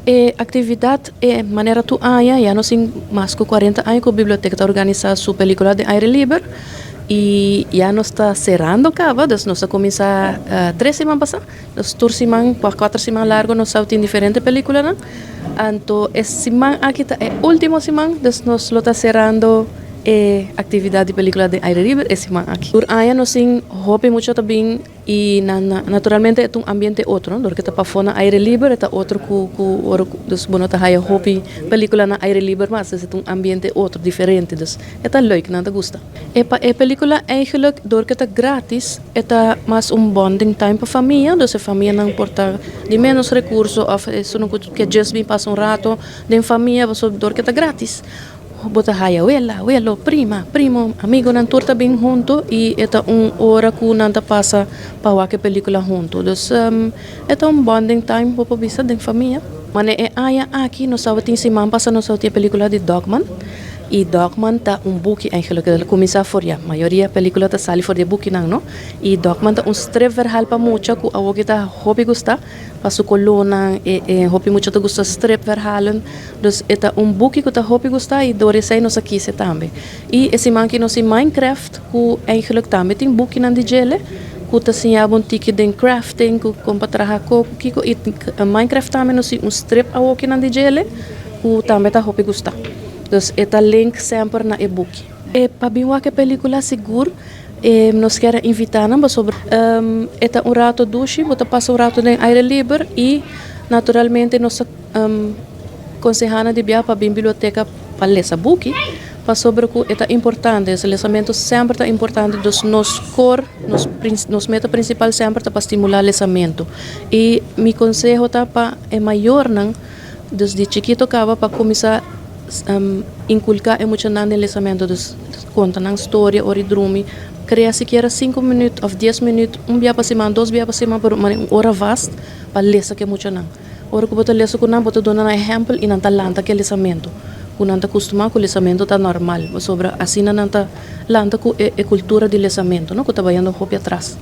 E actividad e manera tur aña, ya nos tin mas cu 40 aña cu biblioteca ta organisa su pelicula den aire liber y ya nos ta cerrando caba, dus nos a cuminsa 3 siman pasa, dus tur siman, pa 4 siman largo nos tin diferente pelicula. Anto, e siman aki ta e ultimo siman, dus nos lo ta cerrando e actividad di pelicula den aire liber e siman aki. Tur aña nos tin hopi mucha tambe y naturalmente ta un ambiente otro, no? Porque ta pafo na aire liber, ta otro cu ora, dus bo no ta haya hopi pelicula na aire liber, mas ta un ambiente otro, diferente, dus ta leuk, nan ta gusta. E pa e pelicula eigenlijk, door cu ta gratis, ta mas un bonding time pa famia, dus e famia nan por ta di menos recurso of esun cu just bin pasa un rato den famia, so door cu ta gratis. Bo ta haya wela, welo, prima, primo, amigo nan tur ta bin hunto y ta un ora cu nan ta pasa pa wak pelicula hunto. Dus ta un bonding time pa bisa den famia. Mane e aña aki nos tin siman pasa nos tin pelicula di Dogman. Y Dogman ta un boek eigenlijk, el a cuminsa for ya. Mayoria pelicula ta sali for di boek nan, no? Y Dogman ta un stripverhaal pa mucha cu awo ta hopi gusta pa su colona e hopi mucha ta gusta stripverhalen. Dus e ta un boek cu ta hopi gusta y door esey nos a kies tambe. Y e siman aki nos tin Minecraft, cu eigenlijk tambe tin boek nan di djele, cu ta siña un tiki den crafting, cu con pa traha cu kiko y Minecraft tambe nos tin un strip awo nan di djele, cu tambe ta hopi gusta. Dus e ta link semper na e boek. E pa bin wak pelicula sigur, nos kier invita nan sobre e ta un rato dushi, bo ta pasa un rato den aire liber y naturalmente nos conseha nan di bia pa bin biblioteca pa lesa buki, pa sobre cu ta importante, e lesamento semper ta importante, dus nos core, nos meta principal semper ta pa stimula lesamento. Y mi conseho ta pa e mayornan, desde chikito caba pa cuminsa inculca e muchanan den lesamento, dus conta nan storia ora drumi, crea sikiera 5 minuut of 10 minuut, un dia pa siman, 2 dia pa siman, pero un ora vast pa lesa cu e muchanan. Ora cu bo ta lesa cu nan, bo ta duna un ehempel y nan ta lanta cu lesamento. Cu nan ta custuma cu lesamento ta normal, sobre asina nan ta lanta cu e cultura di lesamento, no? Cu ta bayendo hopi atras.